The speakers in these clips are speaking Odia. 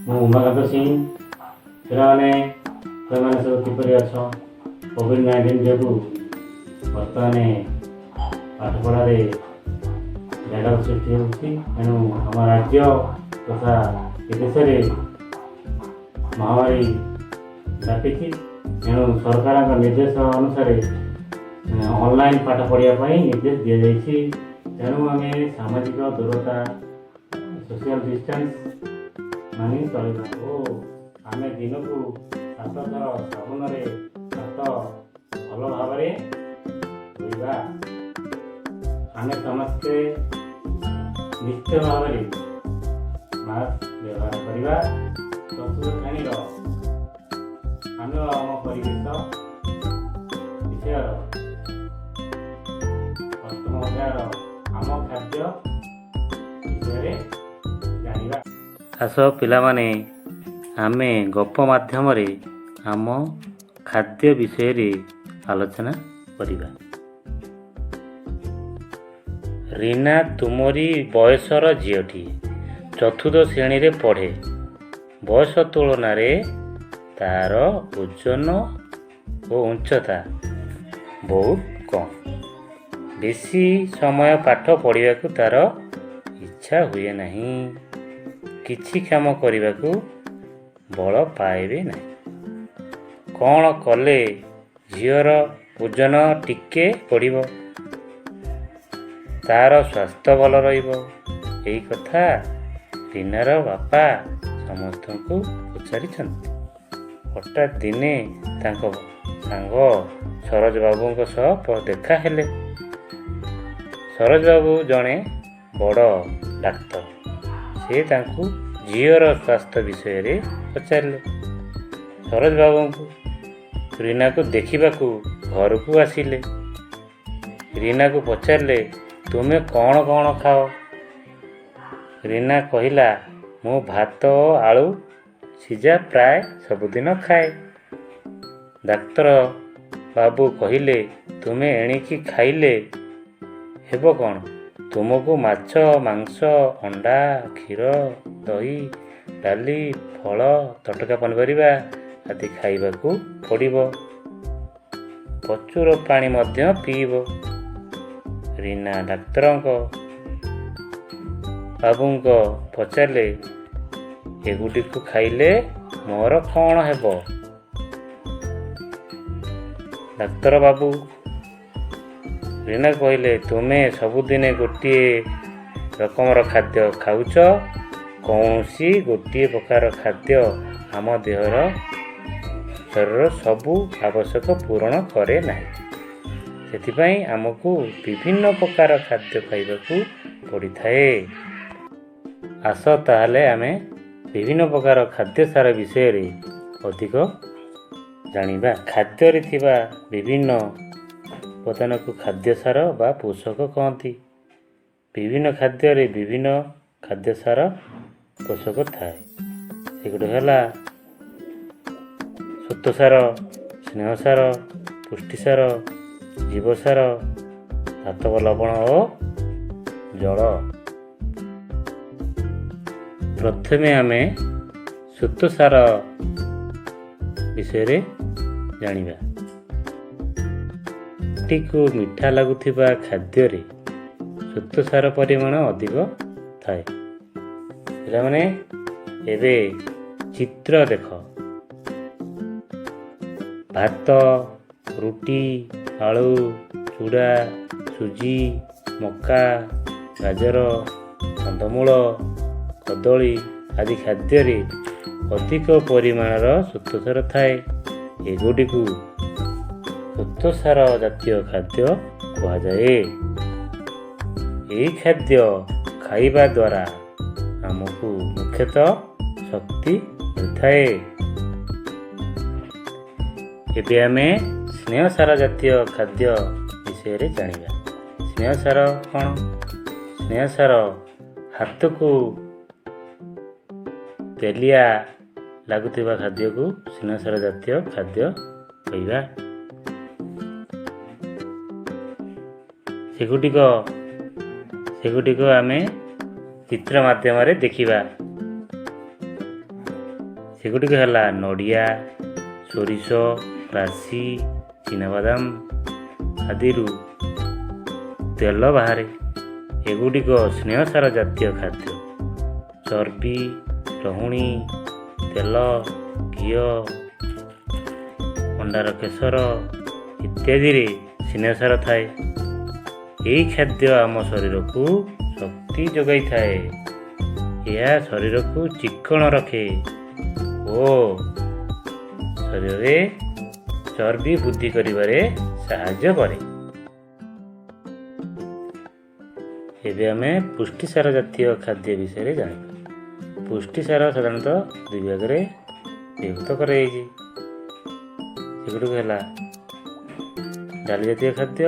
ମୁଁ ଉମାକାନ୍ତ ସିଂ। ପିଲାମାନେ, ତୁମେମାନେ ସବୁ କିପରି ଅଛ? କୋଭିଡ଼-19 ଯୋଗୁଁ ବର୍ତ୍ତମାନ ପାଠପଢ଼ାରେ ବ୍ୟାଘାତ ସୃଷ୍ଟି ହେଉଛି। ତେଣୁ ଆମ ରାଜ୍ୟ ତଥା ଏ ଦେଶରେ ମହାମାରୀ ବ୍ୟାପିଛି। ତେଣୁ ସରକାରଙ୍କ ନିର୍ଦ୍ଦେଶ ଅନୁସାରେ ଅନଲାଇନ୍ ପାଠ ପଢ଼ିବା ପାଇଁ ନିର୍ଦ୍ଦେଶ ଦିଆଯାଇଛି। ତେଣୁ ଆମେ ସାମାଜିକ ଦୂରତା, ସୋସିଆଲ ଡିଷ୍ଟାନ୍ସ ମାନି ଚଳିବା ଓ ଆମେ ଦିନକୁ 7 ଥର ସାବୁନରେ ହାତ ଭଲ ଭାବରେ ଧୋଇବା। ଆମେ ସମସ୍ତେ ନିଶ୍ଚୟ ଭାବରେ ମାସ୍କ ବ୍ୟବହାର କରିବା। ଚତୁର୍ଥ ଶ୍ରେଣୀର ଆମେ ଓ ଆମ ପରିବେଶ ବିଷୟର ଅଷ୍ଟମ ଅଧ୍ୟାୟର ଆମ ଖାଦ୍ୟ ବିଷୟରେ ଜାଣିବା। ଆସ ପିଲାମାନେ, ଆମେ ଗପ ମାଧ୍ୟମରେ ଆମ ଖାଦ୍ୟ ବିଷୟରେ ଆଲୋଚନା କରିବା। ରୀନା ତୁମରି ବୟସର ଝିଅଟିଏ। ଚତୁର୍ଥ ଶ୍ରେଣୀରେ ପଢ଼େ। ବୟସ ତୁଳନାରେ ତାର ଓଜନ ଓ ଉଚ୍ଚତା ବହୁତ କମ୍। ବେଶୀ ସମୟ ପାଠ ପଢ଼ିବାକୁ ତାର ଇଚ୍ଛା ହୁଏ ନାହିଁ। କିଛି କାମ କରିବାକୁ ବଳ ପାଏ ନାହିଁ। କ'ଣ କଲେ ଝିଅର ଓଜନ ଟିକେ ବଢ଼ିବ, ତାର ସ୍ୱାସ୍ଥ୍ୟ ଭଲ ରହିବ, ଏହି କଥା ରୀନାର ବାପା ସମସ୍ତଙ୍କୁ ପଚାରିଛନ୍ତି। ହଠାତ୍ ଦିନେ ତାଙ୍କ ସାଙ୍ଗ ସରୋଜ ବାବୁଙ୍କ ସହ ଦେଖା ହେଲେ। ସରୋଜ ବାବୁ ଜଣେ ବଡ଼ ଡାକ୍ତର। ସେ ତାଙ୍କୁ ଝିଅର ସ୍ୱାସ୍ଥ୍ୟ ବିଷୟରେ ପଚାରିଲେ। ସରୋଜ ବାବୁଙ୍କୁ ରୀନାକୁ ଦେଖିବାକୁ ଘରକୁ ଆସିଲେ। ରୀନାକୁ ପଚାରିଲେ, "ତୁମେ କ'ଣ କ'ଣ ଖାଅ?" ରୀନା କହିଲା, "ମୁଁ ଭାତ ଓ ଆଳୁ ସିଝା ପ୍ରାୟ ସବୁଦିନ ଖାଏ।" ଡାକ୍ତର ବାବୁ କହିଲେ, "ତୁମେ ଏଣିକି ଖାଇଲେ ହେବ କ'ଣ? ତୁମକୁ ମାଛ, ମାଂସ, ଅଣ୍ଡା, କ୍ଷୀର, ଦହି, ଡାଲି, ଫଳ, ତଟକା ପନିପରିବା ଆଦି ଖାଇବାକୁ ପଡ଼ିବ। ପ୍ରଚୁର ପାଣି ମଧ୍ୟ ପିଇବ।" ରୀନା ଡାକ୍ତରଙ୍କ ବାବୁଙ୍କ ପଚାରିଲେ, "ଏଗୁଡ଼ିକୁ ଖାଇଲେ ମୋର କ'ଣ ହେବ?" ଡାକ୍ତର ବାବୁ ରୀନା କହିଲେ, "ତୁମେ ସବୁଦିନେ ଗୋଟିଏ ରକମର ଖାଦ୍ୟ ଖାଉଛ। କୌଣସି ଗୋଟିଏ ପ୍ରକାର ଖାଦ୍ୟ ଆମ ଦେହର ଶରୀରର ସବୁ ଆବଶ୍ୟକ ପୂରଣ କରେ ନାହିଁ। ସେଥିପାଇଁ ଆମକୁ ବିଭିନ୍ନ ପ୍ରକାର ଖାଦ୍ୟ ଖାଇବାକୁ ପଡ଼ିଥାଏ। ଆସ ତାହେଲେ ଆମେ ବିଭିନ୍ନ ପ୍ରକାର ଖାଦ୍ୟ ସାର ବିଷୟରେ ଅଧିକ ଜାଣିବା।" ଖାଦ୍ୟରେ ଥିବା ବିଭିନ୍ନ ଉପାଦାନକୁ ଖାଦ୍ୟ ସାର ବା ପୋଷକ କହନ୍ତି। ବିଭିନ୍ନ ଖାଦ୍ୟରେ ବିଭିନ୍ନ ଖାଦ୍ୟ ସାର, ପୋଷକ ଥାଏ। ସେଗୁଡ଼ିକ ହେଲା ଶ୍ୱେତସାର, ସ୍ନେହସାର, ପୁଷ୍ଟିସାର, ଜୀବସାର, ଧାତବ ଲବଣ ଓ ଜଳ। ପ୍ରଥମେ ଆମେ ଶ୍ୱେତସାର ବିଷୟରେ ଜାଣିବା। ପାଟିକୁ ମିଠା ଲାଗୁଥିବା ଖାଦ୍ୟରେ ଶ୍ୱେତସାର ପରିମାଣ ଅଧିକ ଥାଏ। ପିଲାମାନେ, ଏବେ ଚିତ୍ର ଦେଖ। ଭାତ, ରୁଟି, ଆଳୁ, ଚୁଡ଼ା, ସୁଜି, ମକା, ଗାଜର, କନ୍ଦମୂଳ, କଦଳୀ ଆଦି ଖାଦ୍ୟରେ ଅଧିକ ପରିମାଣର ଶ୍ୱେତସାର ଥାଏ। ଏଗୁଡ଼ିକୁ ଶ୍ୱେତସାର ଜାତୀୟ ଖାଦ୍ୟ କୁହାଯାଏ। ଏହି ଖାଦ୍ୟ ଖାଇବା ଦ୍ୱାରା ଆମକୁ ମୁଖ୍ୟତଃ ଶକ୍ତି ମିଳିଥାଏ। ଏବେ ଆମେ ସ୍ନେହସାର ଜାତୀୟ ଖାଦ୍ୟ ବିଷୟରେ ଜାଣିବା। ସ୍ନେହସାର କ'ଣ? ସ୍ନେହସାର ହାତକୁ ତେଲିଆ ଲାଗୁଥିବା ଖାଦ୍ୟକୁ ସ୍ନେହସାର ଜାତୀୟ ଖାଦ୍ୟ କହିବା। ସେଗୁଡ଼ିକ ଆମେ ଚିତ୍ର ମାଧ୍ୟମରେ ଦେଖିବା। ସେଗୁଡ଼ିକ ହେଲା ନଡ଼ିଆ, ସୋରିଷ, ରାଶି, ଚିନାବାଦାମ ଆଦିରୁ ତେଲ ବାହାରେ। ଏଗୁଡ଼ିକ ସ୍ନେହସାର ଜାତୀୟ ଖାଦ୍ୟ। ଚର୍ବି, ଲହୁଣୀ, ତେଲ, ଘିଅ, ଅଣ୍ଡାର କେଶର ଇତ୍ୟାଦିରେ ସ୍ନେହସାର ଥାଏ। ଏହି ଖାଦ୍ୟ ଆମ ଶରୀରକୁ ଶକ୍ତି ଯୋଗାଇଥାଏ। ଏହା ଶରୀରକୁ ଚିକ୍କଣ ରଖେ ଓ ଶରୀରରେ ଚର୍ବି ବୃଦ୍ଧି କରିବାରେ ସାହାଯ୍ୟ କରେ। ଏବେ ଆମେ ପୁଷ୍ଟିସାର ଜାତୀୟ ଖାଦ୍ୟ ବିଷୟରେ ଜାଣିବା। ପୁଷ୍ଟିସାର ସାଧାରଣତଃ ଦୁଇ ଭାଗରେ ବିଭକ୍ତ କରାଯାଇଛି। ସେଗୁଡ଼ିକ ହେଲା ଡାଲି ଜାତୀୟ ଖାଦ୍ୟ,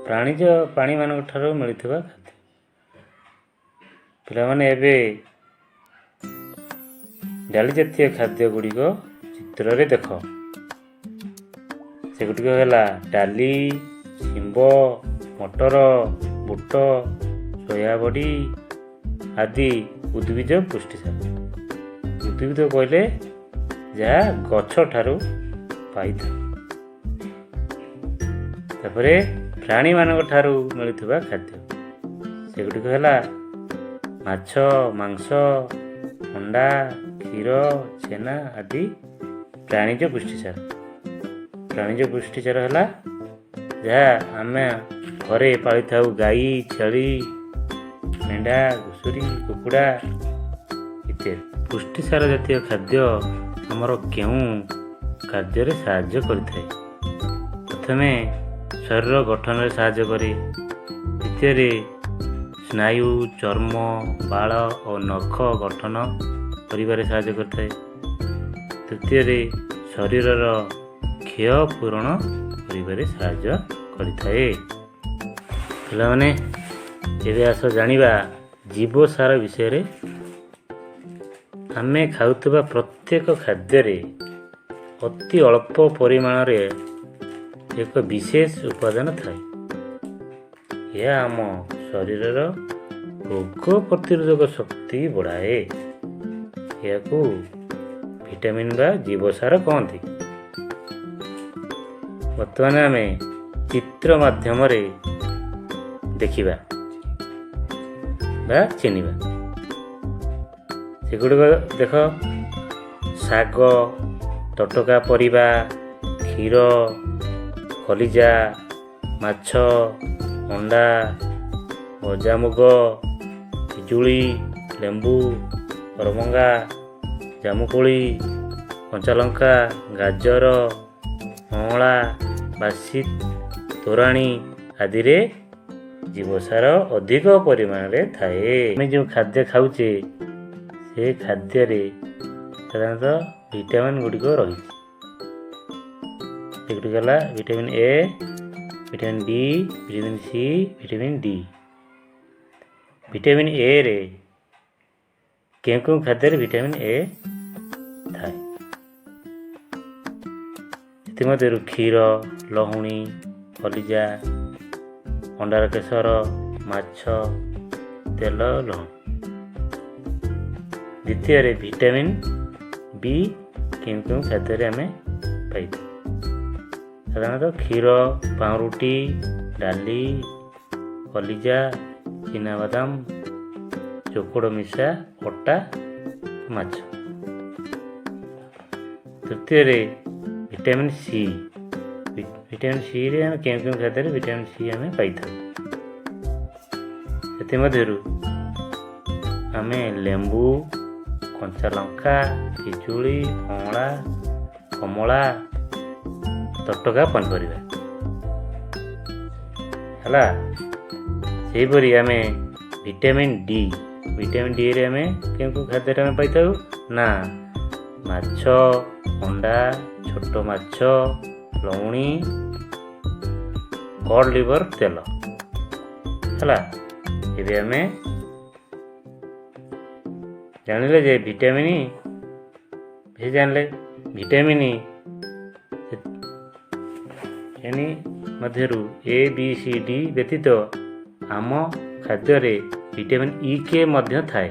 ପ୍ରାଣିଜ ପ୍ରାଣୀମାନଙ୍କ ଠାରୁ ମିଳୁଥିବା ଖାଦ୍ୟ। ପିଲାମାନେ, ଏବେ ଡାଲି ଜାତୀୟ ଖାଦ୍ୟ ଗୁଡ଼ିକ ଚିତ୍ରରେ ଦେଖ। ସେଗୁଡ଼ିକ ହେଲା ଡାଲି, ଶିମ୍ବ, ମଟର, ବୁଟ, ସୋୟାବଡ଼ି ଆଦି ଉଦ୍ଭିଦ ପୁଷ୍ଟିସାର। ଉଦ୍ଭିଦ କହିଲେ ଯାହା ଗଛ ଠାରୁ ପାଇଥାଉ। ତାପରେ ପ୍ରାଣୀମାନଙ୍କ ଠାରୁ ମିଳୁଥିବା ଖାଦ୍ୟ, ସେଗୁଡ଼ିକ ହେଲା ମାଛ, ମାଂସ, ଅଣ୍ଡା, କ୍ଷୀର, ଛେନା ଆଦି ପ୍ରାଣିଜ ପୁଷ୍ଟିସାର। ପ୍ରାଣିଜ ପୁଷ୍ଟିସାର ହେଲା ଯାହା ଆମେ ଘରେ ପାଳିଥାଉ, ଗାଈ, ଛେଳି, ମେଣ୍ଢା, ଘୁଷୁରୀ, କୁକୁଡ଼ା ଇତ୍ୟାଦି। ପୁଷ୍ଟିସାର ଜାତୀୟ ଖାଦ୍ୟ ଆମର କେଉଁ କାର୍ଯ୍ୟରେ ସାହାଯ୍ୟ କରିଥାଏ? ପ୍ରଥମେ ଶରୀର ଗଠନରେ ସାହାଯ୍ୟ କରେ। ଦ୍ୱିତୀୟରେ ସ୍ନାୟୁ, ଚର୍ମ, ବାଳ ଓ ନଖ ଗଠନ କରିବାରେ ସାହାଯ୍ୟ କରିଥାଏ। ତୃତୀୟରେ ଶରୀରର କ୍ଷୟ ପୂରଣ କରିବାରେ ସାହାଯ୍ୟ କରିଥାଏ। ପିଲାମାନେ, ଏବେ ଆସ ଜାଣିବା ଜୀବସାର ବିଷୟରେ। ଆମେ ଖାଉଥିବା ପ୍ରତ୍ୟେକ ଖାଦ୍ୟରେ ଅତି ଅଳ୍ପ ପରିମାଣରେ ଏକ ବିଶେଷ ଉପାଦାନ ଥାଏ। ଏହା ଆମ ଶରୀରର ରୋଗ ପ୍ରତିରୋଧକ ଶକ୍ତି ବଢ଼ାଏ। ଏହାକୁ ଭିଟାମିନ୍ ବା ଜୀବସାର କହନ୍ତି। ବର୍ତ୍ତମାନ ଆମେ ଚିତ୍ର ମାଧ୍ୟମରେ ଦେଖିବା ବା ଚିହ୍ନିବା। ସେଗୁଡ଼ିକ ଦେଖ: ଶାଗ, ତଟକା ପରିବା, କ୍ଷୀର, କଲିଜା, ମାଛ, ଅଣ୍ଡା, ଗଜାମୁଗ, ପିଜୁଳି, ଲେମ୍ବୁ, କରମଙ୍ଗା, ଜାମୁକୋଳି, କଞ୍ଚାଲଙ୍କା, ଗାଜର, ଅଁଳା, ବାସି ତୋରାଣୀ ଆଦିରେ ଜୀବସାର ଅଧିକ ପରିମାଣରେ ଥାଏ। ଆମେ ଯେଉଁ ଖାଦ୍ୟ ଖାଉଛେ, ସେ ଖାଦ୍ୟରେ ସାଧାରଣତଃ ଭିଟାମିନ୍ ଗୁଡ଼ିକ ରହିଛି। ସେଗୁଡ଼ିକ ହେଲା vitamin A, vitamin B, vitamin C, vitamin D. Vitamin ଏରେ କେଉଁ କେଉଁ ଖାଦ୍ୟରେ ଭିଟାମିନ୍ ଏ ଥାଏ? ସେଥିମଧ୍ୟରୁ କ୍ଷୀର, ଲହୁଣୀ, କଲିଜା, ଅଣ୍ଡାର କେଶର, ମାଛ, ତେଲ, ଲହୁଣୀ। ଦ୍ୱିତୀୟରେ ଭିଟାମିନ୍ ବି କେଉଁ କେଉଁ ଖାଦ୍ୟରେ ଆମେ ପାଇଥାଉ? ସାଧାରଣତଃ କ୍ଷୀର, ପାଉଁରୁଟି, ଡାଲି, କଲିଜା, ଚିନାବାଦାମ, ଚୋକଡ଼ ମିଶା ଅଟା, ମାଛ। ତୃତୀୟରେ ଭିଟାମିନ୍ ସି। ଭିଟାମିନ୍ ସିରେ ଆମେ କେଉଁ କେଉଁ ଖାଦ୍ୟରେ ଭିଟାମିନ୍ ସି ଆମେ ପାଇଥାଉ? ସେଥିମଧ୍ୟରୁ ଆମେ ଲେମ୍ବୁ, କଞ୍ଚା ଲଙ୍କା, ପିଜୁଳି, ଅଁଳା, କମଳା, ତଟକା ପନିପରିବା ହେଲା। ସେହିପରି ଆମେ ଭିଟାମିନ୍ ଡି, ଭିଟାମିନ୍ ଡିରେ ଆମେ କେଉଁ କେଉଁ ଖାଦ୍ୟରେ ଆମେ ପାଇଥାଉ ନା ମାଛ, ଅଣ୍ଡା, ଛୋଟ ମାଛ, ଲହୁଣୀ, କଡ୍ ଲିଭର ତେଲ ହେଲା। ଏବେ ଆମେ ଜାଣିଲେ ଯେ ଭିଟାମିନ୍ ସେ ଜାଣିଲେ ଭିଟାମିନ୍ ଶ୍ରେଣୀ ମଧ୍ୟରୁ ଏ, ବି, ସି, ଡି ବ୍ୟତୀତ ଆମ ଖାଦ୍ୟରେ ଭିଟାମିନ୍ ଇ, କେ ମଧ୍ୟ ଥାଏ।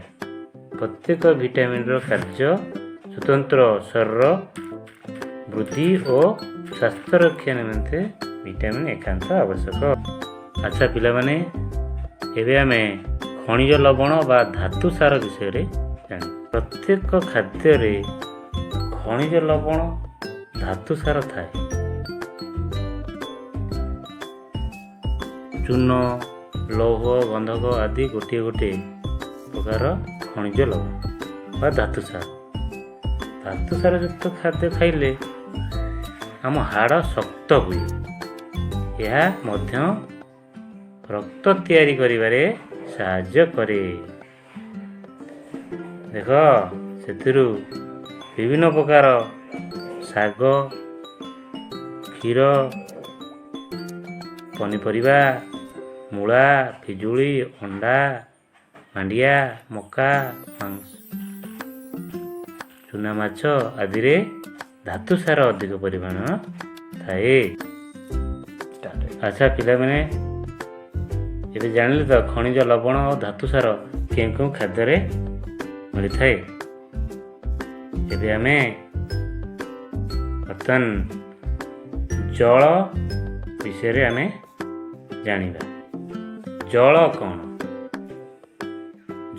ପ୍ରତ୍ୟେକ ଭିଟାମିନ୍ର କାର୍ଯ୍ୟ ସ୍ୱତନ୍ତ୍ର ଶରୀର ବୃଦ୍ଧି ଓ ସ୍ୱାସ୍ଥ୍ୟ ରକ୍ଷା ନିମନ୍ତେ ଭିଟାମିନ୍ ଏକାନ୍ତ ଆବଶ୍ୟକ। ଆଚ୍ଛା ପିଲାମାନେ, ଏବେ ଆମେ ଖଣିଜ ଲବଣ ବା ଧାତୁ ସାର ବିଷୟରେ ଜାଣିବା। ପ୍ରତ୍ୟେକ ଖାଦ୍ୟରେ ଖଣିଜ ଲବଣ, ଧାତୁ ସାର ଥାଏ। ଚୂନ, ଲୌହ, ଗନ୍ଧକ ଆଦି ଗୋଟିଏ ଗୋଟିଏ ପ୍ରକାର ଖଣିଜ ଲବଣ ବା ଧାତୁ ସାର। ଧାତୁ ସାରଯୁକ୍ତ ଖାଦ୍ୟ ଖାଇଲେ ଆମ ହାଡ଼ ଶକ୍ତ ହୁଏ। ଏହା ମଧ୍ୟ ରକ୍ତ ତିଆରି କରିବାରେ ସାହାଯ୍ୟ କରେ। ଦେଖ, ସେଥିରୁ ବିଭିନ୍ନ ପ୍ରକାର ଶାଗ, କ୍ଷୀର, ପନିପରିବା, ମୂଳା, ପିଜୁଳି, ଅଣ୍ଡା, ମାଣ୍ଡିଆ, ମକା, ମାଂସ, ଚୁନା ମାଛ ଆଦିରେ ଧାତୁ ସାର ଅଧିକ ପରିମାଣ ଥାଏ। ଆଚ୍ଛା ପିଲାମାନେ, ଏବେ ଜାଣିଲେ ତ ଖଣିଜ ଲବଣ ଓ ଧାତୁ ସାର କେଉଁ କେଉଁ ଖାଦ୍ୟରେ ମିଳିଥାଏ? ଏବେ ଆମେ ବର୍ତ୍ତମାନ ଜଳ ବିଷୟରେ ଆମେ ଜାଣିବା। ଜଳ କ'ଣ?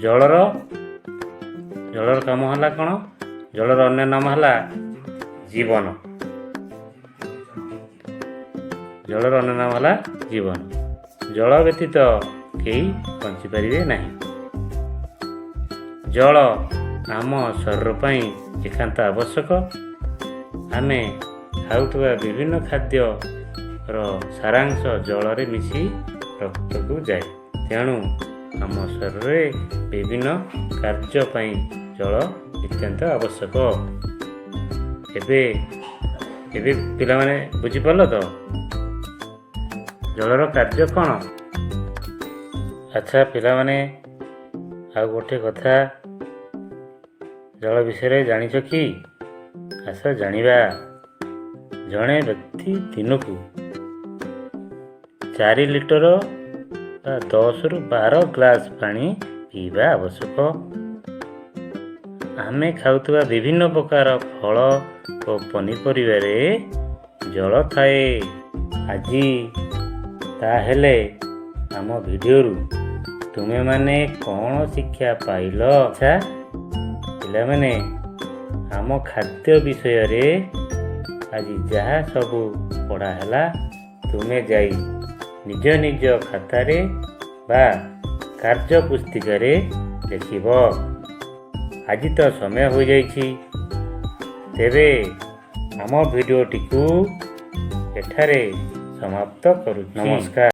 ଜଳର କାମ ହେଲା କ'ଣ? ଜଳର ଅନ୍ୟ ନାମ ହେଲା ଜୀବନ। ଜଳର ଅନ୍ୟ ନାମ ହେଲା ଜୀବନ। ଜଳ ବ୍ୟତୀତ କେହି ବଞ୍ଚିପାରିବେ ନାହିଁ। ଜଳ ଆମ ଶରୀର ପାଇଁ ଏକାନ୍ତ ଆବଶ୍ୟକ। ଆମେ ଖାଉଥିବା ବିଭିନ୍ନ ଖାଦ୍ୟର ସାରାଂଶ ଜଳରେ ମିଶି ରକ୍ତକୁ ଯାଏ। ତେଣୁ ଆମ ଶରୀରରେ ବିଭିନ୍ନ କାର୍ଯ୍ୟ ପାଇଁ ଜଳ ନିତ୍ୟାନ୍ତ ଆବଶ୍ୟକ। ଏବେ ପିଲାମାନେ ବୁଝିପାରିଲ ତ ଜଳର କାର୍ଯ୍ୟ କ'ଣ? ଆଚ୍ଛା ପିଲାମାନେ, ଆଉ ଗୋଟେ କଥା ଜଳ ବିଷୟରେ ଜାଣିଛ କି? ଆସ ଜାଣିବା। ଜଣେ ବ୍ୟକ୍ତି ଦିନକୁ 4 ଲିଟର ବା 10ରୁ 12 ଗ୍ଲାସ୍ ପାଣି ପିଇବା ଆବଶ୍ୟକ। ଆମେ ଖାଉଥିବା ବିଭିନ୍ନ ପ୍ରକାର ଫଳ ଓ ପନିପରିବାରେ ଜଳ ଥାଏ। ଆଜି ତାହେଲେ ଆମ ଭିଡ଼ିଓରୁ ତୁମେମାନେ କ'ଣ ଶିକ୍ଷା ପାଇଲ? ଆଚ୍ଛା ପିଲାମାନେ, ଆମ ଖାଦ୍ୟ ବିଷୟରେ ଆଜି ଯାହା ସବୁ ପଢ଼ା ହେଲା, ତୁମେ ଯାଇ ନିଜ ନିଜ ଖାତାରେ ବା କାର୍ଯ୍ୟ ପୁସ୍ତିକାରେ ଲେଖିବ। ଆଜି ତ ସମୟ ହୋଇଯାଇଛି। ତେବେ ଆମ ଭିଡ଼ିଓଟିକୁ ଏଠାରେ ସମାପ୍ତ କରୁଛି। ନମସ୍କାର।